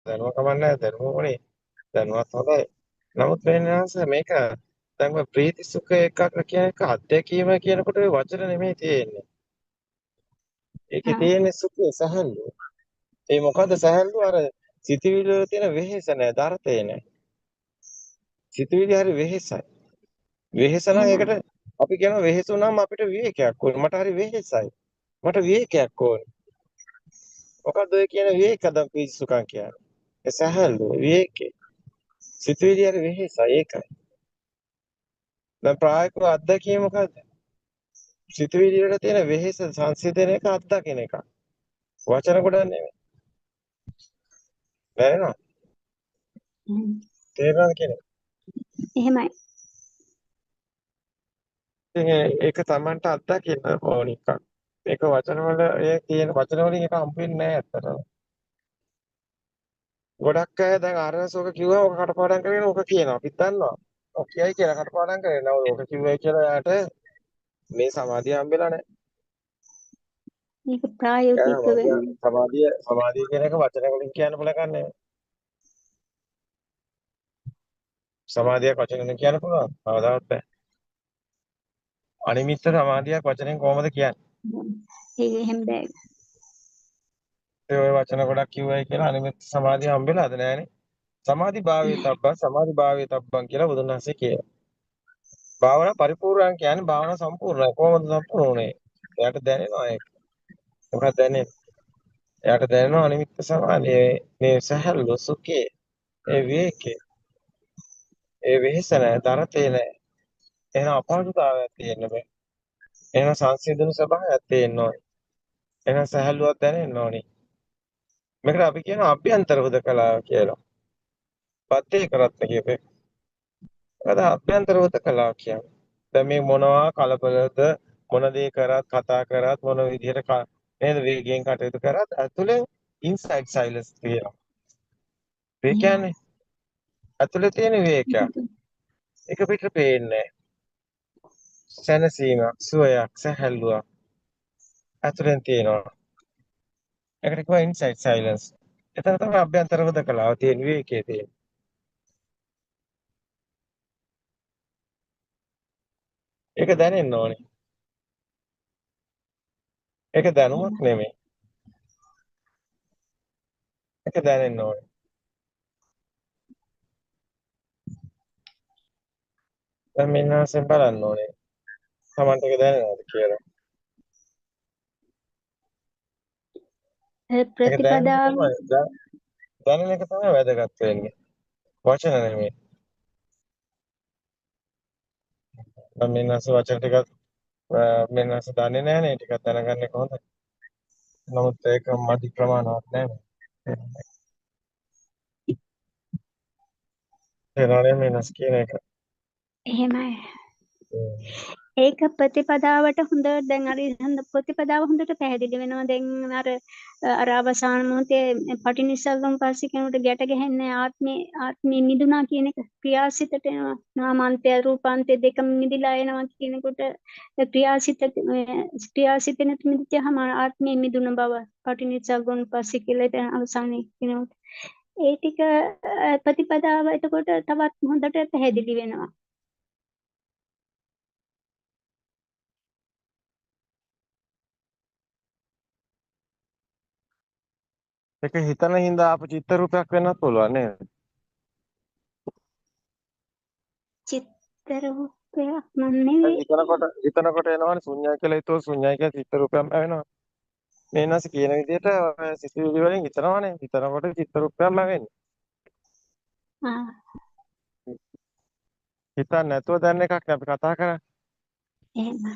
දැනුම කමන්නේ දැනුම ඕනේ. දැනුවත් හොඳයි. නමුත් වෙනස මේක දැන් ඔය ප්‍රීති සුඛ ඒකාග්‍ර කියන එක අත්දැකීම කියනකොට ඔය වචන නෙමෙයි තියෙන්නේ. ඒකේ තියෙන්නේ සුඛය සැහැල්ලුව. ඒ මොකද්ද සැහැල්ලුව? අර සිතවිලි වල තියෙන වෙහෙස නෑ, දරතේ නෑ. සිතවිලි හරි වෙහෙසයි. වෙහෙස නම් ඒකට අපි කියනවා වෙහෙස වුණාම අපිට විවේකයක් ඕනේ. මට හරි වෙහෙසයි. මට විවේකයක් ඕනේ. මොකද්ද ඔය කියන විවේක දැන් ප්‍රීති සුඛං කියන්නේ? ඒ සැහැල්ලුව විවේකේ. සිතවිලි හරි වෙහෙසයි ඒකයි. දැන් ප්‍රායෝගිකව අත්දැකීම මොකද්ද? සිතවිලි වල තියෙන වෙහෙස සංසිඳන එක අත්දකින එක. වචන ගොඩක් නෙමෙයි. දැනෙනවද? තේරෙනවද කියන්නේ? එහෙමයි. ඉතින් ඒක Tamanට අත්දකින්න ඕන එකක්. ඒක වචන වල ඒ තියෙන වචන වලින් ඒක හම්බ වෙන්නේ නැහැ ඇත්තටම. ගොඩක් අය දැන් ආරණසෝක කිව්වා ඕක කටපාඩම් කරගෙන ඕක කියනවා. අපිත් දන්නවා. ඔක් කියයි කියලා කටපාඩම් කරගෙන ඕක කිව්වයි කියලා එයාට මේ සමාධිය හම්බෙලා නැහැ. මේක ප්‍රායෝගික වෙන්නේ. සමාධිය සමාධිය කියන එක වචන වලින් කියන්න පුළුවන් එකක් නෙමෙයි. සමාධියක් වචන වලින් කියන්න පුළුවන්. කවදාවත් බෑ. අනිමිත්ත සමාධියක් වචනෙන් කොහොමද කියන්නේ? ඒක එහෙම බෑ. ඒ ඔය වචන ගොඩක් කිව්වයි කියලා අනිමිත්ත සමාධිය හම්බෙලාද නෑනේ. සමාධි භාවයේ තබ්බං සමාධි භාවයේ තබ්බං කියලා බුදුන් වහන්සේ කියනවා. භාවනා පරිපූර්ණං කියන්නේ භාවනා සම්පූර්ණයි. කොහොමද සම්පූර්ණ වුනේ? එයාට දැනෙනවා ඒක. මොකක්ද දැනෙන්නේ? එයාට දැනෙනවා අනිමිත්ත සමාධිය මේ සැහැල්ලුව සුඛේ ඒ විවේකේ ඒ වෙහෙස නෑ දරතේ නෑ. එහෙනම් අපහසුතාවයක් තියෙන්න බෑ. එහෙනම් සංසිඳුණු ස්වභාවයක් තියෙන්න ඕනේ. එහෙනම් සැහැල්ලුවක් දැනෙන්න ඕනේ. මේකට අපි කියනවා අභ්‍යන්තර හුදකලාව කියලා. පත්තේ කරත්න කියපේ. මොකද අභ්‍යන්තර හුදකලාව කියන්නේ. දැන් මේ මොනවා කලබලද මොන දේ කරත් කතා කරත් මොන විදිහට නේද වේගයෙන් කටයුතු කරත් ඇතුලේ ඉන්සයිඩ් සයිලන්ස් තියෙනවා. ඒ කියන්නේ ඇතුලේ තියෙන විවේකයක්. ඒක පිට පේන්නේ නැහැ. සැනසීමක්, සුවයක්, සැහැල්ලුවක් ඇතුලෙන් තියෙනවා. ඒකට කියනවා ඉන්සයිඩ් සයිලන්ස්. එතන තමයි අභ්‍යන්තර හුදකලාව තියෙන විවේකයේ තියෙන්නේ. ඒක දැනෙන්න ඕනේ. ඒක දැනුමක් නෙමෙයි. ඒක දැනෙන්න ඕනේ. දැන් මෙන්න බලන්න ඕනේ. තමන්ට ඒක දැනෙනවද කියලා. ප්‍රතිපදාව දැනෙන එක තමයි වැදගත් වෙන්නේ. වචන නෙමෙයි. දැන් මෙන්නස වචන ටිකක් මෙන්නස දන්නේ නැහැ නේ ටිකක් දැනගන්න එක හොඳයි. නමුත් ඒක මදි ප්‍රමාණවත් නෑ. තේරෙනවනේ මෙන්නස් කියන එක. එහෙමයි. ඒක ප්‍රතිපදාවට හොඳ දැන් අර ප්‍රතිපදාව හොඳට පැහැදිලි වෙනවා. දැන් අර අර අවසාන මොහොතේ පටිනිස්සග්ගම පස්සේ කෙනෙකුට ගැට ගැහෙන්නේ ආත්මේ මිදුණා කියන එක ක්‍රියාසිතට එනවා. නාමාන්තය රූපාන්තය දෙකම මිදිලා එනවා කියනකොට ක්‍රියාසිතෙන් මිදිච්චාම ආත්මේ මිදුණ බව පටිනිස්සග්ගම පස්සේ කියලා එතන අවසානයේ කියනවා. ඒ ටික ප්‍රතිපදාව එතකොට තවත් හොඳට පැහැදිලි වෙනවා. ඒක හිතන හින්දා ආපු චිත්ත රූපයක් වෙන්නත් පුළුවන් නේද? චිත්ත රූපයක් මන් නෙවෙයි. හිතනකොට එනවනේ ශුන්‍යයි කියලා හිතුවොත් ශුන්‍යයි කියලා චිත්ත රූපයක්ම වෙනවා. මේ නැස කියන විදිහට ඔය සිතුවිලි වලින් හිතනවනේ. හිතනකොට චිත්ත රූපයක්ම වෙන්නේ. ආ. හිතන්නේ නැතුව දැන් එකක් නේ අපි කතා කරන්නේ. එහෙමයි.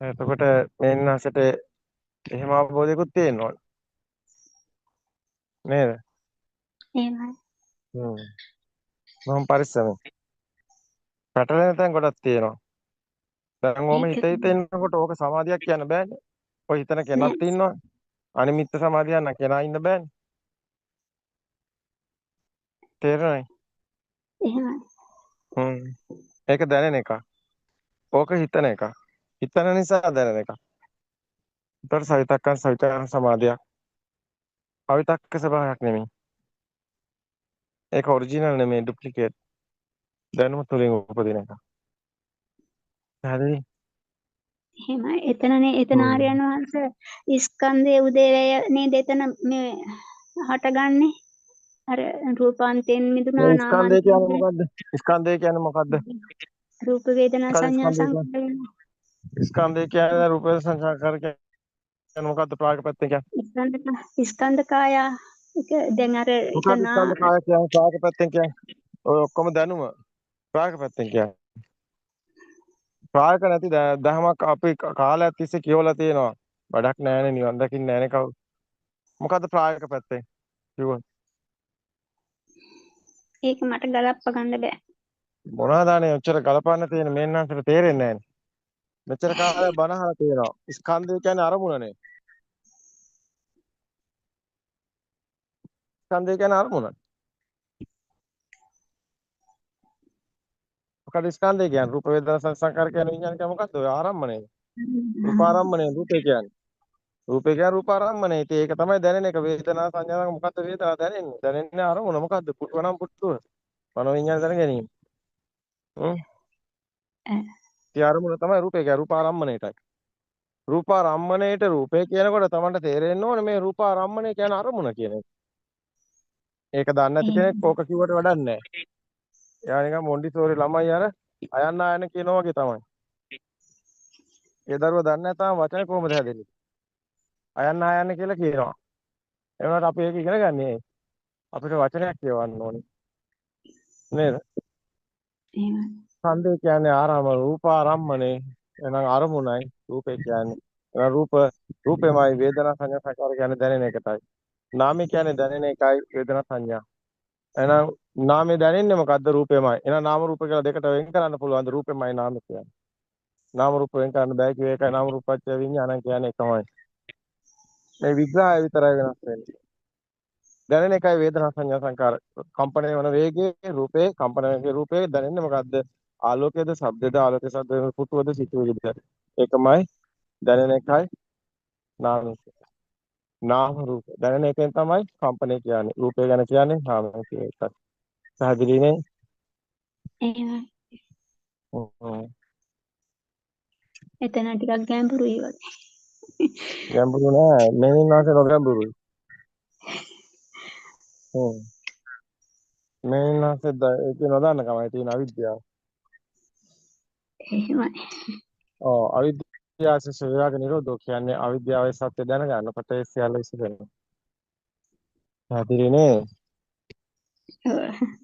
එතකොට මේ නැසට එහෙම අවබෝධයකුත් තියෙන්න ඕනේ. නේද? එහෙමයි. මම පරිස්සමෙන්. පැටලෙන තැන් ගොඩක් තියෙනවා. දැන් ඔහොම හිත හිත ඉන්නකොට ඕක සමාධියක් කියන්න බෑනේ. ඔය හිතන කෙනත් ඉන්නවා. අනිමිත්ත සමාධියක් නම් කෙනා ඉන්න බෑනේ. තේරෙනවද? එහෙමයි. ඒක දැනෙන එකක්. ඕක හිතන එකක්. හිතන නිසා දැනෙන එකක්. ඒතර සවිතක්කං සවිචාරං සමාධියක්. අවිතක්ක ස්වභාවයක් නෙමෙයි. ඒක ඔරිජිනල් නෙමෙයි, ඩුප්ලිකේට්. දැනුම තුලින් උපදින එක. පැහැදිලි? එහෙමයි. එතනනේ එතන ආර්යයන් වහන්සේ ස්කන්ධයේ උදේවැය නේද එතන මේ හටගන්නේ? අර රූපාන්තයෙන් මිදුණා ස්කන්ධය කියන්නේ මොකද්ද? ස්කන්ධය කියන්නේ මොකද්ද? රූප වේදනා සංඥා සංකාර. ස්කන්ධය කියන්නේ රූප වේදනා සංඛාර කියන්නේ මොකද්ද ප්‍රායෝගික පැත්තෙන් කියන්නේ? ස්කන්ධ කාය ඒක දැන් අර මොකද්ද ස්කන්ධ කාය කියන්නේ ප්‍රායෝගික පැත්තෙන් කියන්නේ? ඔය ඔක්කොම දැනුම ප්‍රායෝගික පැත්තෙන් කියන්නේ. ප්‍රායෝගික නැති දහමක් අපි කාලයක් තිස්සේ කියවලා තියෙනවා. වැඩක් නෑනේ, නිවන් දකින්න නෑනේ කවුරු. මොකද්ද ප්‍රායෝගික පැත්තෙන් කිව්වොත්? ඒක මට ගලප්ප ගන්න බෑ. මොනවාද අනේ ඔච්චර ගලපන්න තියෙන මේන්නාන්සට තේරෙන්නේ නෑනේ. මෙච්චර කාලයක් බණ අහලා තියෙනවා. ස්කන්ධය කියන්නේ අරමුණනේ. ස්කන්ධය කියන්නේ අරමුණ. මොකද ස්කන්ධය කියන්නේ? රූප වේදනා සංස්කාර කියන්නේ විඥාන කියන්නේ මොකද්ද? ඔය ආරම්මණය. රූපාරම්මණය රූපේ කියන්නේ. රූපේ කියන්නේ රූපාරම්මණය. ඉතින් ඒක තමයි දැනෙන එක. වේදනා සංඥා මොකද්ද වේදනා දැනෙන්නේ? දැනෙන්නේ අරමුණ මොකද්ද? පුටුව නම් පුටුව. මනෝ විඥාන දැන ගැනීම. හ්ම්. ඉතින් අරමුණ තමයි රූපේ කියන්නේ රූපාරම්මණයටයි. රූපාරම්මණයට රූපේ කියනකොට තමන්ට තේරෙන්න ඕනේ මේ රූපාරම්මණය කියන්නේ අරමුණ කියන එක. ඒක දන්නේ නැති කෙනෙක් ඕක කිව්වට වැඩක් නැහැ. එයා නිකන් මොන්ඩිසෝරි ළමයි අර අයන්න ආයන කියනවා වගේ තමයි. ඒ දරුවා දන්නේ නැහැ තාම වචන කොහොමද හැදෙන්නේ. අයන්න ආයන්න කියලා කියනවා. ඒ වුණාට අපි ඒක ඉගෙන ගන්නේ අපිට වචනයක් කියවන්න ඕනේ. නේද? එහෙමයි. ස්කන්ධය කියන්නේ ආරාම රූපාරම්මනේ. එහෙනම් අරමුණයි රූපේ කියන්නේ. එහෙනම් රූප රූපෙමයි වේදනා සංඥා සංකාර කියන්නේ දැනෙන එකටයි. නාමය කියන්නේ දැනෙන එකයි වේදනා සංඥා. එහෙනම් නාමය දැනෙන්නේ මොකද්ද? රූපෙමයි. එහෙනම් නාම රූප කියලා දෙකට වෙන් කරන්න පුළුවන්ද? රූපෙමයි නාමය කියන්නේ. නාම රූප වෙන් කරන්න බෑ කිව්ව එකයි නාම රූපච්ඡ විඥානං කියන්නේ එකමයි. මේ විග්‍රහය විතරයි වෙනස් වෙන්නේ. දැනෙන එකයි වේදනා සංඥා සංකාර. කම්පණය වන වේගයේ රූපේ කම්පණය වෙන රූපේ දැනෙන්නේ මොකද්ද? ආලෝකයේද ශබ්දද ආලෝකයේ ශබ්ද පුටුවද සිතුවිලිද? ඒකමයි දැනෙන එකයි නාමය. නාම රූප දැනෙන එකෙන් තමයි කම්පණය කියන්නේ. රූපය ගැන කියන්නේ නාමය කියන එකයි. පැහැදිලි නේ? එහෙමයි. එතන ටිකක් ගැඹුරුයි වගේ. ගැඹුරු නෑ. මෙනින් වාසේ නොගැඹුරුයි. හ්ම්. මෙනින් වාසේ ඒක නොදන්න කමයි තියෙන අවිද්‍යාව. එහෙමයි. ඔව් අවිද්‍යාව විරාග නිරෝධෝ කියන්නේ අවිද්‍යාවේ සත්‍ය දැනගන්නකොට ඒ සියල්ල විසඳෙනවා. පැහැදිලි නේ? ඔව්.